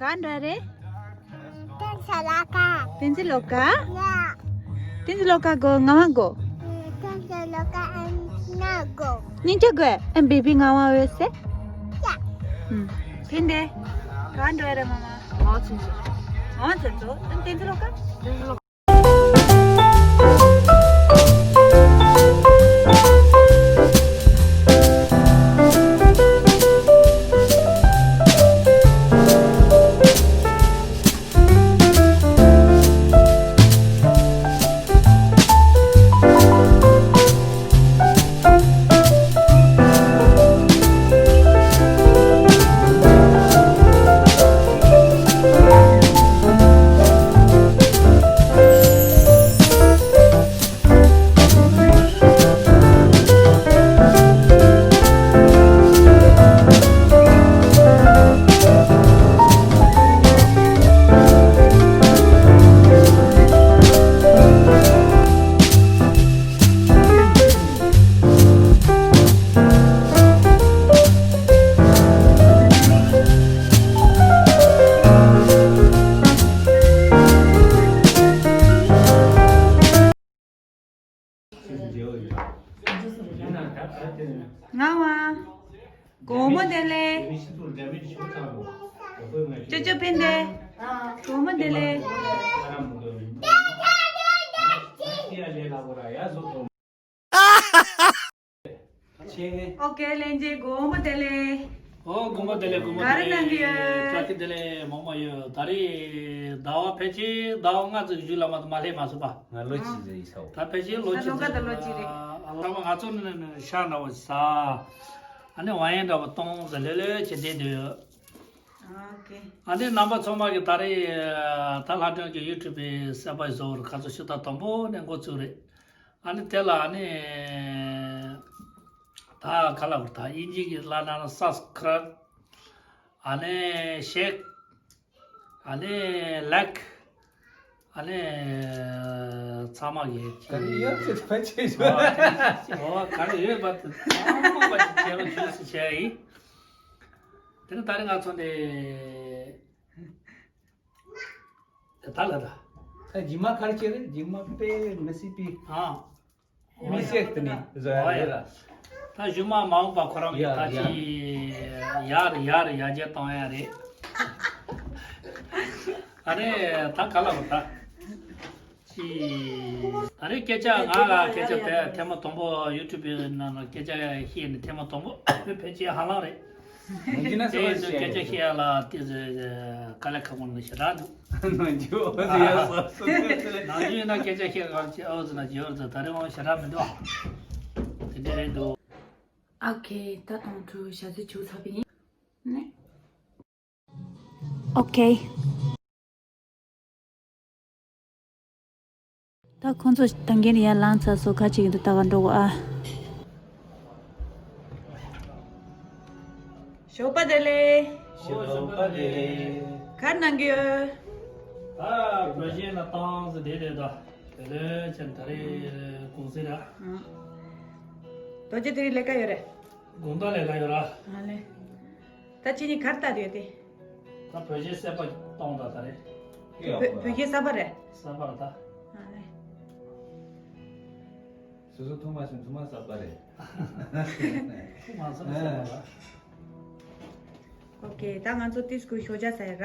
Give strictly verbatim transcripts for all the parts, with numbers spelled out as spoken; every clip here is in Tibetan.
ག་འགྲོ་རེད། བསྟན་འཛིན་ལོ་ཀ། བསྟན་འཛིན་ལོ་ཀ། ཡ། བསྟན་འཛིན་ལོ་ཀ་གོ་ང་མ་གོ། བསྟན་འཛིན་ལོ་ཀ་ཨན་ན་གོ། སྙིང་རྗེ་གོ་ཨན་བི་བི་ང་མ་འོད་ཟེར། ཡ། ཕན་བདེ། ག་འགྲོ་རེད་མ་མ། ང་ཚོ་ཚོ། ང་ཚོ་ཚོ་བསྟན་འཛིན་ལོ་ཀ། བསྟན་འཛིན་ལོ་ཀ། ང་བ། སྒོར་མོ་དེ་ལས། ཅོ་ཅོ་ཕན་བདེ། སྒོར་མོ་དེ་ལས། ཨོ་ཀེ། ལན་ཅེ་སྒོར་མོ་དེ་ལས། ཨོ་སྒོར་མོ་དེ་ལས། སྒོར་མོ་ག་རེ་གནང་གི་ཡོད། བཀྲ་ཤིས་བདེ་ལེགས་མང་མང་ཡོད། ད་རེས་ཟླ་བ་ཕལ་ཆེར་ཟླ་བ་ལྔ་ཙམ་གཞུག་ལ་མ་གཏོགས་མ་སླེབས་མ་སོང་པ། ང་ལོ་གཅིག་ཟེར་ཡིན་ས། ད་ཕལ་ཆེར་ལོ་གཅིག་ཟེར། ད་ལོ་ག་ད་ལོ་གཅིག་རེད། ཨ་ལ་མ་ང་ཚོ་ནི་ཤ་འདྲ་བོ་ཟ། ཨ་ནི་ཝ་ཡན་འདྲ་བོ་གཏོང་ཟེར་ལོས་ལོས་བྱེད་བསྡད་འདུག་ཨོ་ཀེ། ཨ་ནི་རྣམ་པ་ཚང་མ་གི་ད་རེས་ད་ལྷ་སྒྲོན་གྱི་ཡུ་ཊུབ་པའི་གསར་པ་བཟོ་བར་ཁ་ཚོ་ཤུ་ད་དང་པོ་ནས་འགོ་བཙུགས་རེད། ཨ་ནི་དེ་ལ་ཨ་ནི་ད་ག་ལ་བར་ད་དབྱིན་ཇི་གི་ལ་ན་ན་སབ་སི་ཀ་རབ། ཨ་ནི་ཤེར། ཨ་ནི་ལའིཀ། ཨ་ནི་ཚང་མ་གི་ག་རེ་ཡོད་ཚེ་ཕལ་ཆེར་ཡོད། ཨོ་ག་རེ་ཡོད་པ་དེ་ཚང་མ་བྱེད་རོགས་བྱོས་ཟེར་བྱས་ཡིན། དེ་ནི་ད་རེས་ང་ཚོ་འདི། ད་ལ་ད། ད་རྗེས་མ་ག་རེ་བྱེད་རེད། རྗེས་མ་དཔེ་མི་སྲིད་པའི། ཨ། མི་སྲིད་དེ་ནི་བཟོ་ཡ་རེད་ལ། ད་གཞུག་མ་མ་འོངས་པ་ཁོ་རང་གི་ཡ་ད་ཡ་ཅི་ཡར་ཡར་ཡར་རྒྱས་གཏོང་ཡ་རེད། ཨ་རེ་ད་ག་ལ་བ་ད། ཅི། ད་རེས་སྐད་ཆ་ང་ལ་སྐད་ཆ་དེ་ཐེངས་མ་དང་པོ་ཡུ་ཊུབ་ནང་ལ་སྐད་ཆ་བཤད་ནི་ཐེངས་མ་དང་པོ་ཕལ་ཆེར་ཧ་ལམ་རེད། ནང་ཆུ་ན་སེ་བ་དེ་སྐད་ཆ་བཤད་ཡ་ལ་དེ་ཟེར་དཀའ་ལས་ཁག་པོ་ནང་ཞེ་དྲག་འདུག་ནང་ཆུ་ཡོད་ས་སོ་སོ་ནང་ཆུ་ཡིན་ན་སྐད་ཆ་བཤད་ག་ཅི་ཨོ་ཟེར་ན་ཇི་ཨོ་ཟེར་ད་རེས་དབང་ཞེ་དྲག་མི་འདུག་དེ་འདྲ་རེད་འདུག་ཨོ་ཁེ། ད་དང་དུ་ཞག་ཚི་ཆུ་ཚ་པི་ཡིན་ནས། ཨོ་ཁེ། ད་ཁོང་ཚོ་ད་གིན་ཡར་ལངས་ཚར་སོང་། ཁ་ཅིག་གི་འདུག་ད་ག་འགྲོ་གོ་ཨ། ཞོགས་པ་བདེ་ལེགས། ཞོགས་པ་བདེ་ལེགས། ག་རེ་གནང་གི་ཡོད། ད་བོད་གཞས་ལ་བཏང་ཟེར་བསྡད་རེད་ད། དེ་ལས་ཅན་ད་རེས་གུང་སེང་ར། ཨང་། རྡོ་རྗེ་དེ་རིང་ལས་ཀ་ཡོད་རེད། དགོང་དག་ལས་ཀ་ཡོད་ར། ཨ་ལེ། ད་ཁྱེད་གཉིས་གར་ལྟ་དུས་དེ། ད་བོད་གཞས་གསར་པ་གཏོང་ད་ད་རེད། བོད་བོད་གཞས་གསར་པ་རེད། གསར་པ་རེད་ད། ཨ་ལེ། སོ་སོ་ཐོག་མ་སོང་ཐོག་མ་གསར་པ་རེད། ཐོག་མ་སོང་གསར་པ་རེད། ཨོ་ཁེ། ད་ང་ཚོ་ཏིས་ཀུ་ཤོ་ཇ་ཟ་ཡ་ར།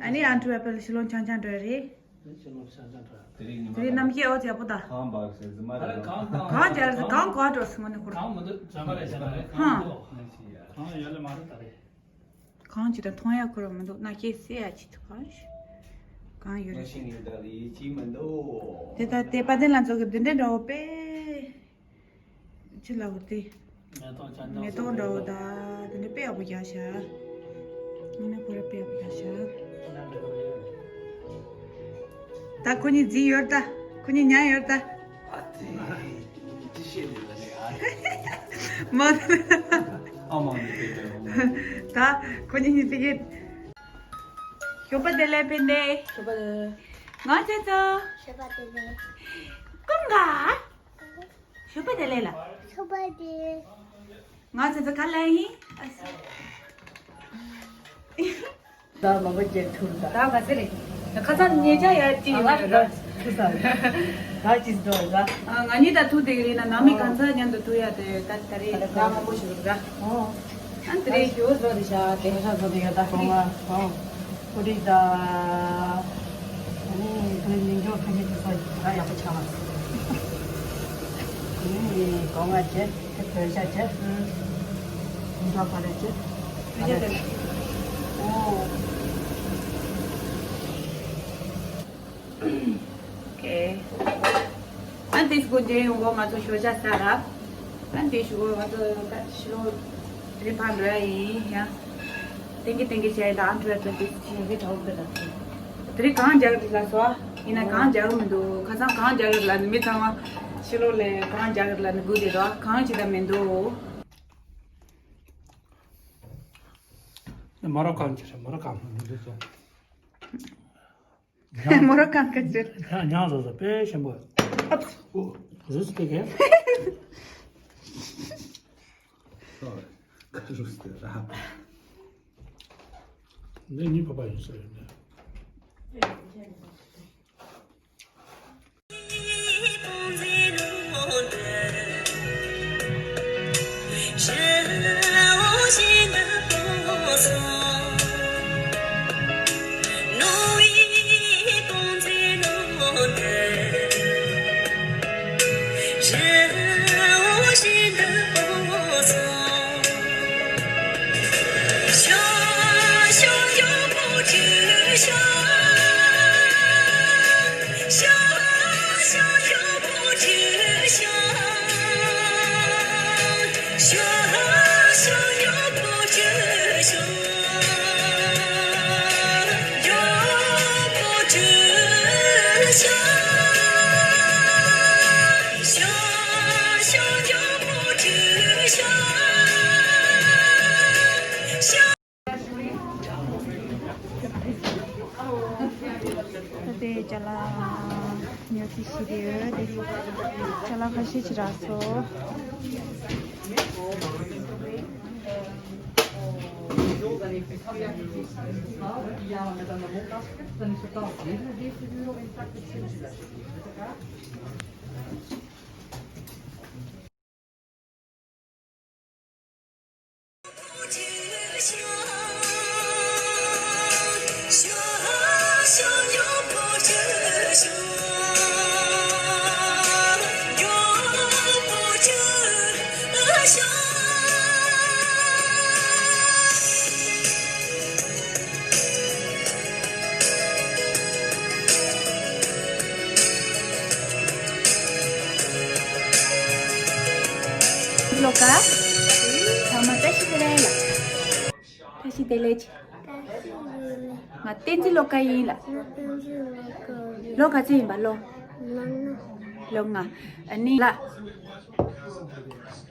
ཨ་ནི་ཨན་ཊི་ཝེ་པན་ལ་ཕྱི་ལོགས་འཆམ་འཆམ་འགྲོ་ཡ་རེད། དེ་རིང་ཉི་མ་དེ་རིང་གནམ་གཤིས་ཨོ་ཙི་ཡག་པོ་ད། གངས་འབབ་ཟེར་རྫི་མ་རེད། གངས་གངས་གངས་རྒྱག་རེད་ཟེར། གངས་གོ་འགྲོ་སོང་ནི་ཁོ་རང་། གངས་མི་འདུག་འཇམ་པ་རེད་ཟེར་ན་རེད། ཧ། གངས་འདུག་གངས་ཡོད་ལེ་མ་རེད་ད་རེད། གངས་ཅི་ད་མཐོང་ཡ་ཁོ་རང་མི་འདུག་གནམ་གཤིས་གསལ་ཡ་ཅི་ཐུབ་གང་ཞིག་གངས་ཡོད་རེད་ཟེར། གངས་ཡོད་ད་ལི་ཅི་མི་འདུག་དེ་ད་དེ་དཔལ་ལྡན་ལྷ་མཚོ་གི་བདུན་ཕྲག་འདྲ་བོ་དཔེ། ཅི་ལ་འོ་དེ། མེ་ཏོག་ཅན་མེ་ཏོག་འདྲ་བོ་ད། དེ་འདྲ་དཔེ་ཡག་པོ་རྒྱག་ཤག་ཨ་ནི་ཁོ་ར་དཔེ་ཡག་པོ་རྒྱག་ཤག་ད་ཁོ་གཉིས་རྫིག་ཡོད་ད། ཁོ་གཉིས་ཉལ་ཡོད་ད། ཨ་ཙི། ཅི་བཤད་ནས་ལ་ནི་ཨ། མ། ཨ་མ་ནི་དཔེ་དཔེ། ད་ཁོ་གཉིས་གཉིས་དཔེ་གི། ཞོགས་པ་བདེ་ལེགས་ཕན་བདེ། ཞོགས་པ་བདེ་ལེགས། ང་ཚེ་ཚོ། ཞོགས་པ་བདེ་ལེགས། ཀུན་དགའ། ཞོགས་པ་བདེ་ལེགས་ལ། ཞོགས་པ་བདེ་ལེགས། ང་ཚོ་ཚོ་ག་ལ་ཡིན། ཨ་ས། ད་མ་བ་ཅན་ཐུར་ད། ད་ག་ཚེ་རེད། ཁ་སང་ཉེ་ཆ་ཡ་ཅི་ཡོད་རེད། ཐུ་ས་རེད། ད་ཅི་འགྲོ་རེད། ང་གཉིས་ད་ཐུག་དེ་གི་རེད་ན་ནང་མི་གང་ཚ་མཉམ་དུ་ཐུག་ཡ་དེ་ད་ད་རེད་ད་མང་པོ་ཞིག་རེད། ཨོ། ཨ་དེ་རེད་ཞུ་བཟོ་རེད་ཤག་དེ། ཤ་བཟོ་དེ་ཡ་ད་གོང་ལ་ཨོ། ཨོ་རེད་ད། ཨ་ནི་ཁོའི་མིང་འཇོག་ཁ་ཉེ་ཐུ་ས་ད་ཡག་པོ་ཆགས་མ་སོང་། ཨ་ནི་གོང་ང་བྱེད། དེ་བོད་ཤ་བྱེད། ཨུ། ཡིན་ཀྲང་ཕ་རེ་བྱེད། བོད་ཤ་དེ། ཨོ། ཨོ་ཀེ། ཨ་དེ་སྒོ་འབྱེད་ཡོང་གོ་ང་ཚོ་ཞོ་ཤ་ས་ར། ཨ་དེ་ཞུ་གོ་ང་ཚོ་ད་ཕྱི་ལོགས་རི་ཕར་འགྲོ་ཡ་ཡིན་ཡ། ཏན་གི་ཏན་གི་བྱས་ད་ཨ་འགྲོ་ཡ་ད་དེ་ཕྱི་རི་གྲོགས་འདི་ར། དེ་རིང་གངས་རྒྱག་རེད་ལ་སོ། ཡིན་ན་གངས་རྒྱག་མི་འདུག་ཁ་སང་གངས་རྒྱག་རེད་ལ་ནི་མི་ཚང་མ་ཕྱི་ལོགས་ལ་གངས་རྒྱག་རེད་ལ་ནི་སྒུག་བསྡད་འདུག་གངས་ཅི་ད་མི་འདུག་མོ་རོ་གངས་ཅི་རེད། མོ་རོ་གངས་མི་འདུག་ཟེར། མོ་རོ་གངས་ཀ་ཅི་རེད། ཉང་ཉང་བཟོ་བཟོ་དཔེ་ཞིམ་པོ། ཨ་ཙི། ཨོ། རུས་སྐེ་གེ། ཁ་རུས་སྐེ་ར། འདི་ཉིད་པ་པ་ཡིན་ས་ཡོད་ནས། ད་ལྟའི་ཅ་ལག་ཉོ་ཚིག་ཞིག་ཡོད་དེ། ཅ་ལག་ཁ་ཤས་ཅིག་རག་སོང་། ལོ་ཀ། ཚང་མ་བཀྲ་ཤིས་བདེ་ལེགས་ལ། བཀྲ་ཤིས་བདེ་ལེགས། ང་བསྟན་འཛིན་ལོ་ཀ་ཡིན་ལ། ལོ་ག་ཚོད་ཡིན་པ་ལོ། ལོ་ལྔ། ཨ་ནི་ལ།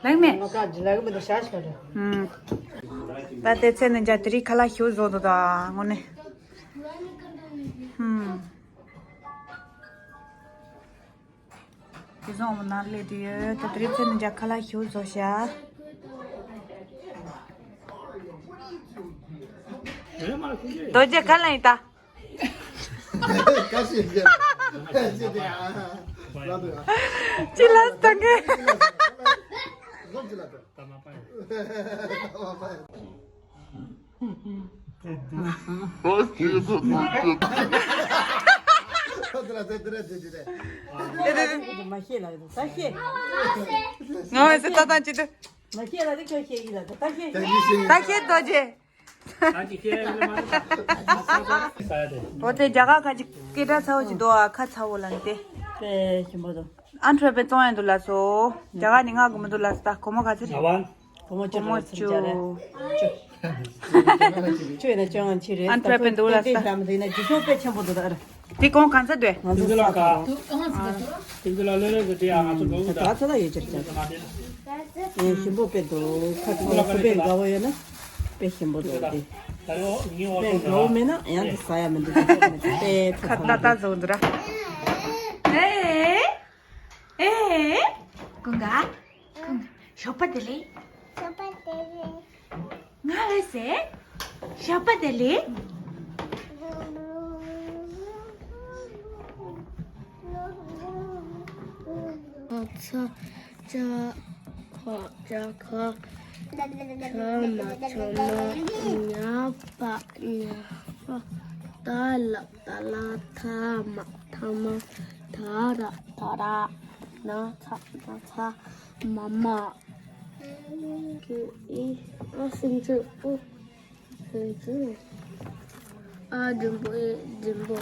ལགས་མེད། ལོ་ཀ་ཇི་ལགས་མི་འདུག་ཤ་ཤ་རེད། ད་ལྟའི་ཚེ་ནི་འཇའ་དེ་རིང་ཁ་ལག་ཞིག་བཟོ་འདུག་ད་དངོས་གནས། ཧུམ། དེ་བཟང་བོ་ནང་སླེབས་དུས་ཡོད་དེ་དེ་རིང་ཚེ་ནི་འཇའ་ཁ་ལག་ཞིག་བཟོ་ཤག་རྡོ་རྗེ་ག་ལ་ཡིན་ད། ཀ་ཤི་རྒྱབ། ཅི་དེ་ཨ། ལ་དེ་ཨ། ཅི་ལ་སྟོན་གི། ལོག་ཅི་ལ་དེ། ད་མ་པ་ཡོད། ད་མ་པ་ཡོད། ཨོ་ཁེ་ད་དུ་ཁེ། ད་དེ་ལ་དེ་དེ་རེད་དེ་དེ་རེད། མ་ཤེས་ལ་ད་ཤེས། ང་བས་སེ་ད་ད་ཅི་དེ། མ་ཤེས་ལ་དེ་ཁྱོད་ཤེས་ཡིན་ལ་ད་ད་ཤེས། ད་ཤེས་རྡོ་རྗེ། ཨོ་དེ་རྒྱ་གར་ཁ་ཅིག་སྐད་གྲགས་ཚ་བོ་ཅིག་འདུག་ཨ། ཁ་ཚ་བོ་ལ་ནི་དེ། དཔེ་ཞིམ་པོ་འདུག་ཨ་འཕྲོད་པའི་བཙོང་ཡ་འདུག་ལ་སོ། རྒྱ་གར་ནི་ང་གི་མི་འདུག་ལ་སོ། ད་སྒོར་མོ་ག་ཚོད་རེད། བ། སྒོར་མོ་བཅུ་སྒོར་མོ་རེད་ཟེར་བཅུ། བྱ་རེད། བཅུ། བཅུ་ཡིན་ན་བཅོ་ལྔ་ཅིག་རེད། ཨ་འཕྲོད་པའི་འདུག་ལ་སོ། ཏན་ཏན་འདུག་ཡིན་ན་འཇུ་ཆུང་དཔེ་ཆེན་པོ་འདུག་ད་ཨ་ར། དེ་གོང་ག་ཚོད་འདུག་ང་ཚོ་ས་ཁ་རོ། དེ་ཚོ་ལ་ལོ་ལོ་གི་དེ་ཡང་ང་ཚོ་འགྲོ་གི་ད་ད་ཚོད་ལ་ཡོད་ཅེར་ཅེར། ཨེ་ཞིམ་པོ་དཔེ་འདུག་ཁ་ཐུག་ལ་ཁོ་པའི་དགའ་བོ་ཡོད་ན་དཔེ་ཞིམ་པོ་འདུག་དེ། དཔེ་དགའ་བོ་མེད་ན་ཡང་དེ་ཟ་ཡ་མི་འདུག་དཔེ་ཁ་ཏ་ཏ་བཟོ་འདུག་ར། ཨེ། ཨེ། ཀུན་དགའ། ཀུན་དགའ། ཞོགས་པ་བདེ་ལེགས། ཞོགས་པ་བདེ་ལེགས། ང་ལ་ཟེར། ཞོགས་པ་བདེ་ལེགས། ཚ། ཅ་ཁ་ཅ་ཁ། ཆ་མ་ཆ་མ། ཉ་པ་ཉ་པ། ད་ལ་ད་ལ། ཐ་མ་ཐ་མ། ད་ར་ད་ར། ན་ཚ་ན་ཚ། མ་མ། ཀི་ཨི། ཨ་སུན་ཅུ་ཨུ། སུན་ཅུ། ཨ་འགྲེང་བུ་ཨེ་འགྲེང་བུ།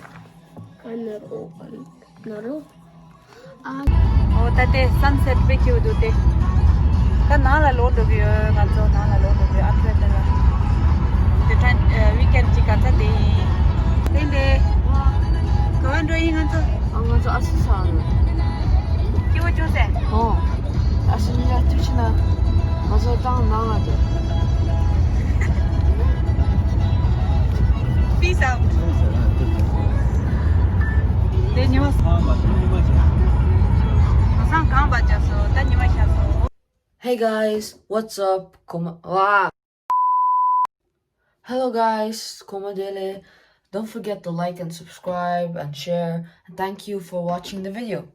ཨ་ན་རོ་ཨ་ན་རོ། ཨ། ཨོ་ད་དེ་སན་སེཊ་དཔེ་སྐྱིད་པོ་འདུག་སྟེ། ད་ནང་ལ་ལོག་འགྲོ་གི་ཡོད། ང་ཚོ་ནང་ལ་ལོག་འགྲོ་གི་ཡོད། ཨ་ཕྲུག་དེ་ལ། དེ་ད་ཝིག་ཨེན་གཅིག་ག་ཚ་དེ་ཡིན། དེ་འདྲས། ག་བ་འགྲོ་ཡིན་ང་ཚོ། ཨ་ང་ཚོ་ཨ་སི་ས་ལ། སྐྱིད་པོ་བྱུང་ཟེར། ཨོ། ཨ་སི་ཉི་ལ་དུས་ཕྱི་ན། ང་ཚོ་ཏང་ནང་ང་འགྲོ། Peace out. དེ་ཉི་མ། ང་སང་གང་བ་རྒྱབ་སོ། ད་ཉི་མ་ཤར་སོ། Hey guys, what's up? ཁོ་མ་ཝ། Hello guys, ཁོ་མ་བདེ་ལེགས། Don't forget to like and subscribe and share. And thank you for watching the video.